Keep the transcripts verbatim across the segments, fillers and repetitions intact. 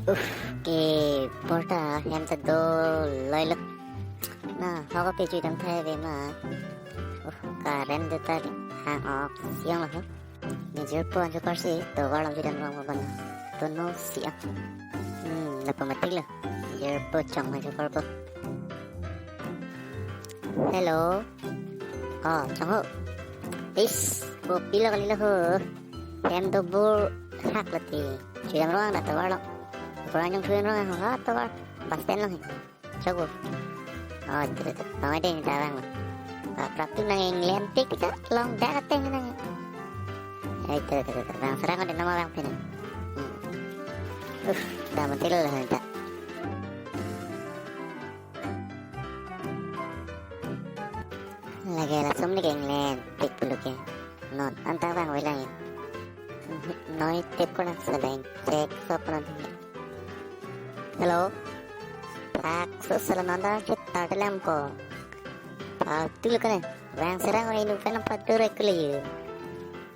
Uff, ke porta hem ta doloilo. Na, hoko pe chui dam thai ave ma. Uff, current do ta hang ok siang lo ho. Ni jirpo anjo kar si, tovar along chui dam rong bana. Tono siang. Hmm, lapu matik lo. Jirpo chong ma anjo kar po. Hello. Oh, chong ho. Is, kopilo kalilo ho. Hem dobor hak lati. Chui dam rong da tovar lo. Kurang jong chui rong ha tovar. Bus stand lo he. Chok bo. Oh, itu itu. Mama deh minta abang. Praptu nang England tik tik long dak ateng nang. Eh, itu itu itu. Bang serang ada nama bang pini. Hmm. Uh, dah mentil lah minta. Lagi langsung nih ke England tik dulu ke. Non, anta bang welang. Noi tip ko nang seleng. Cek sop non. Hello. Thak so sala nandar chit tartelam ko. Pal tul kane. Bang serang ore inu kan apa dur ek le yu.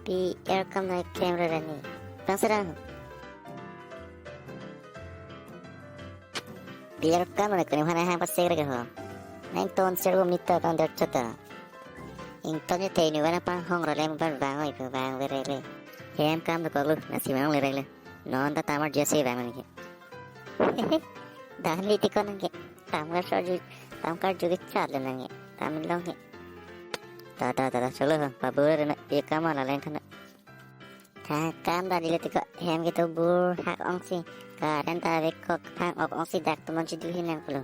Pi air kam na camera rani. Bang serang. Pi air kam na kuni hana hang pasek re ho. Nang ton ser bom nita kan der chata. Ington ye te inu kan apa hong role mobile bang oi bang vere le. Hem kam do koglu na simang le re le. Non ta tamar jese bang nangke. Dah li tikon nangke. Tamkar so ju, tamkar ju ke chat le nangke. Tamin long ke. Ta ta ta ta solo ha. Babu re na ye kama la leng kana. Ta kam da dile tiko hem ke to bur hak ong si. Current ta ve kok phang ok ong si dak tumon si duhi nang pulo.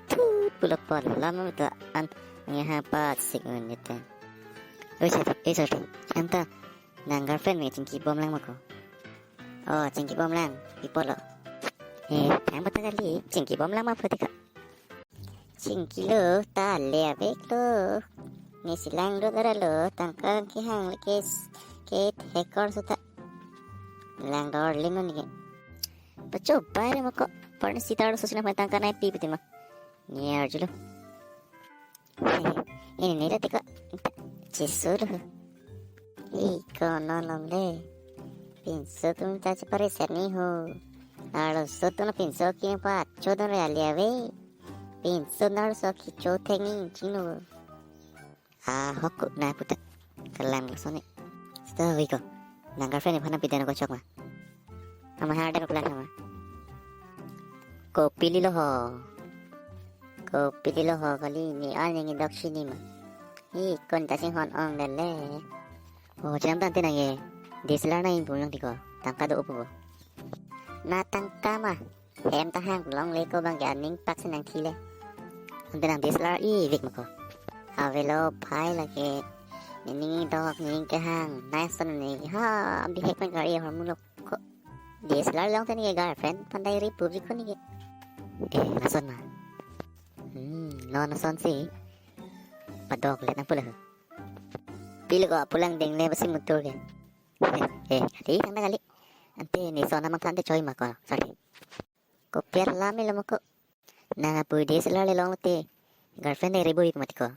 Tut pulo pon. Lama betul an nge ha pat sik ngun nite. Oi sate, oi sate. Anta nang girlfriend me chingki bom lang mako. Oh, chingki bom lang. Ipolo. Eh, thang bata kali. Chingki bom lang ma photika. Chingki lo, ta le avek lo. Ne silang lo dara lo, tangka kehang le ke s-, ke hekor suta. Lang dor lim lo nike. Pacho bai re mako. Parni sitar lo sosina mai tangka nai pi piti ma. Niar julo. Ini nila tiko. Jesu lo. Ih, kono long le. Pinso tum ta chepare sani ho. Arloso tum pinso ki pa chodon re ali ave. Pinso arloso ki cho thengin chino. Ah, hokku na puta. Kalang sone. Sto wiko. Nang girlfriend ni phana pidana ko chok ma. Ama ha dan ko lang ma. Kopili lo ho. Kopili lo ho kali ni an yang dok sini ma. Ih, kon ta sing hon ong dan le. Oh, chinam tante nang ye. Diselar na in punyong tiko. Tangka do upu bo. Na tangka ma. Hem ta hang long le ko bang ke aning pak senang thile. Ante nang diselar ivek mako. Avelo phai lake. Nining dok nining kehang. Nice ton ni. Ha, bihek pen gari hormu lok ko. Diselar long tani ke girlfriend pandai ri public ko ni ke. Eh, lason ma. Hmm, non lason si. Padok le nang pula. Pil ko pulang ding le basi mutur ke. Eh, eh, kali, tangda kali. Ante ne son amang than te choi ma ko, sari. Kopi alam ilo mako. Nang apui diselar le long te. Girlfriend de ribui mati ko.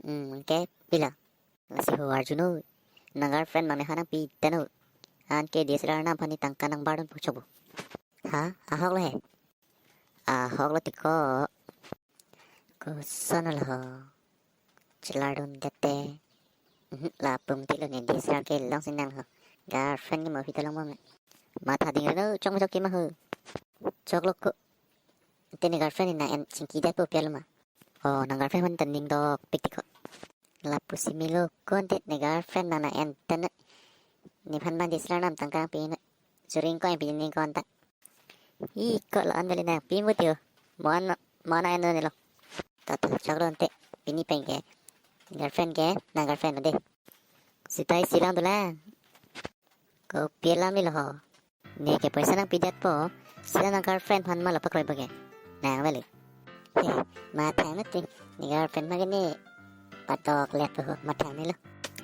Hmm, ke pila. Lasi ho arjuno. Nang girlfriend mane hanang pi tano. Anke diselar nam phani tangka nang bardon puchok bo. Ha, ahok lo he. Ahok lo tiko. Koson lo ho. Chelar dun dete. Mhm, lapung tilo ne diselar ke long sinang ho. Girlfriend ni mo pita long mo me. Matha ding reno chong chok ke ma ho. Chok lo ko. Te ne girlfriend na en chingki det po pial ma. Oh, nang girlfriend man tening dok pik tiko. Lapu si milo ko ante ne girlfriend na na en ten. Ni phan man diselar nam tangka pi ne. Suring ko en pi ni ko anta. Ih, ko lo an beli nang pin butio. Mon, mon ayan dun lo. Tata chok lo ante. Pini pen ke. Girlfriend ke, nang girlfriend lo de. Sitai silang dulang. Kopi alam ilo ho. Ne ke poisa nang pidet po. Sila nang girlfriend phan ma lo pakroi bage. Nang beli. He, mathang na ti. Ne girlfriend ma ke ne. Patok let po ho. Mathang ni lo.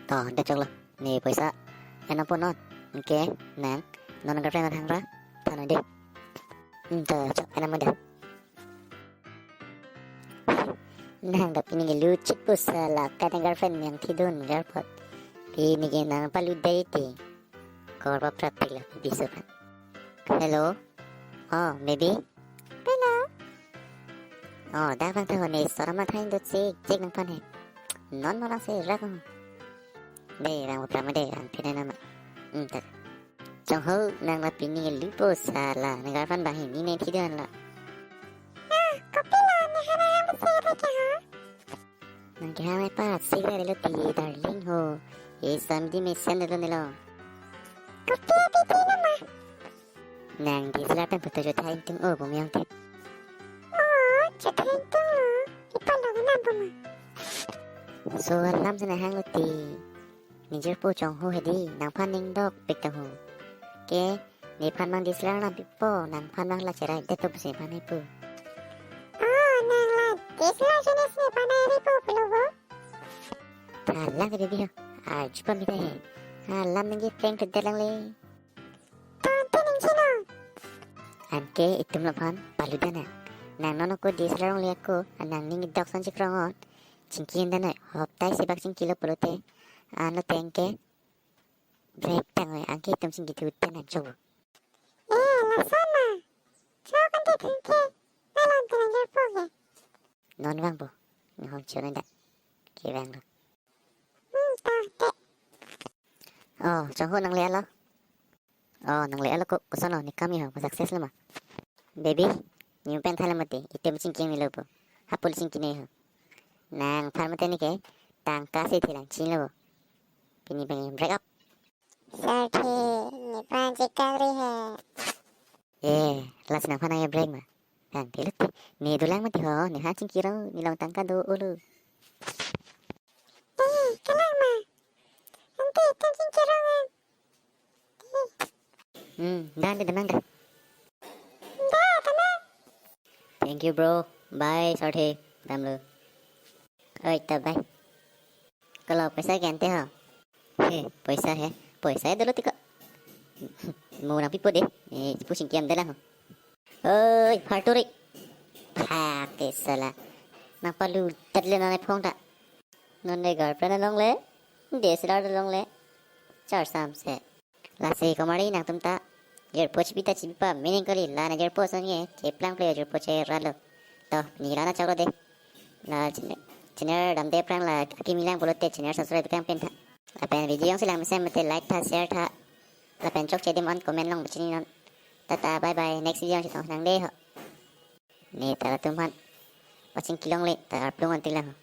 To, ante chok lo. Ne poisa. Ena po non. Ke, nang. Non girlfriend mathang ra. Thano de. Hmm, to, chok. Ena mo de. Nang da pini ke luchit pusa la ka nang girlfriend yang thidun girlfriend. Pini ke nang palu dai ti. Kor ba prapti la bisu pa. Hello. Oh, baby. Hello. Oh, dak vang tha ho, ne soram athai do chek chek nangphan he. Non molang se rak ho. De, rang upra ma de, ang phine nama. Hmm, tak. Chongho, nang la pini lupo sala, nang girlfriend bang hini ne thi dan la. Ah, kopi la, ne hana ham se re kya ha? Nang kehang le pa, sik le lo ti, darling ho. Ye samdi me sen lo ne lo. Kopi ati ti nama? Nang D S L R pen photo chotha ingtung o, bumyong te. Oh, chotha ingtung lo. Ipa lo na buma. So, alam se nang hang lo ti. Ne jirpo Chongho hedi, nangphan ning dok pik ta ho. Ke, nephan mang D S L R nang pipo, nangphan mang la cherai det to pusi nephan hai pu. Oh, nang la D S L R jenis nephan hai ri po pulo bo. Thalang ke baby ho. Arju pamita he. Alam ningje prank thedet lang le. Tonte ning chino. Anke itum laphan palu dana. Nang non ako D S L R longle ako, anang ning dok son chikrong on. Chingki dana, hoptai sibak chingki lo pulote. Ano tengke. Break tang we, anke itum chingki thu dana chobu. Eh, lason ma. Cho kan te thengke. Nalam te nang jirpo ke. Non vang bo. Nihon chio nang da. Ke vang lo. Hmm, ta te. Oh, Chongho nang le alo. Oh, nang le alo ko, koson lo, ne kam ho, success lo ma. Baby, ne pen thalang mati, itum chingki ne lo po. Hapul chingki ne ho. Nangphan mati ne ke, tangka si thilang chin lo po. Pini bang break up. Sir thi, nephan chekak ri he. Eh, lasi nangphan nang break ma. Kan, te lo te, ne dolang mati ho, ne ha chingki rong, ne long tangka do ulo. Eh, kalang ma. Ante, tang chingki rong an. Hmm, dan de damang da. Da, damang. Thank you, bro. Bye, Sarthe. Damlo. Oi, ta bye. Kalo, paisa ke ante ho? He, paisa he. Paisa he dolo tiko. Mo nang pipo de. Eh, ipu singkiam dalang ho. Oi, pharturi. Phak ke sala. Nang palu tat le nang phone ta. Non ne girlfriend along le. D S L R along le. Char sam se. Lasi komari nangtum ta. Jirpo chipi ta chipi pa meaning kali la ne jirpo ason ke. Cheplang ple jirpo che ralo. To, ni la na chaklo de. La channel, channel damde aphrang la akimi lang pulote channel subscribe kang pen tha. Lapen video jongsi lang mesen mate like tha, share tha. Lapen chokche adim an comment along pachini non. Tata, bye bye. Next video jongsi tong nang de ho. Ne ta latum aphan. Watching kelong le, ta arplung an tilang ho.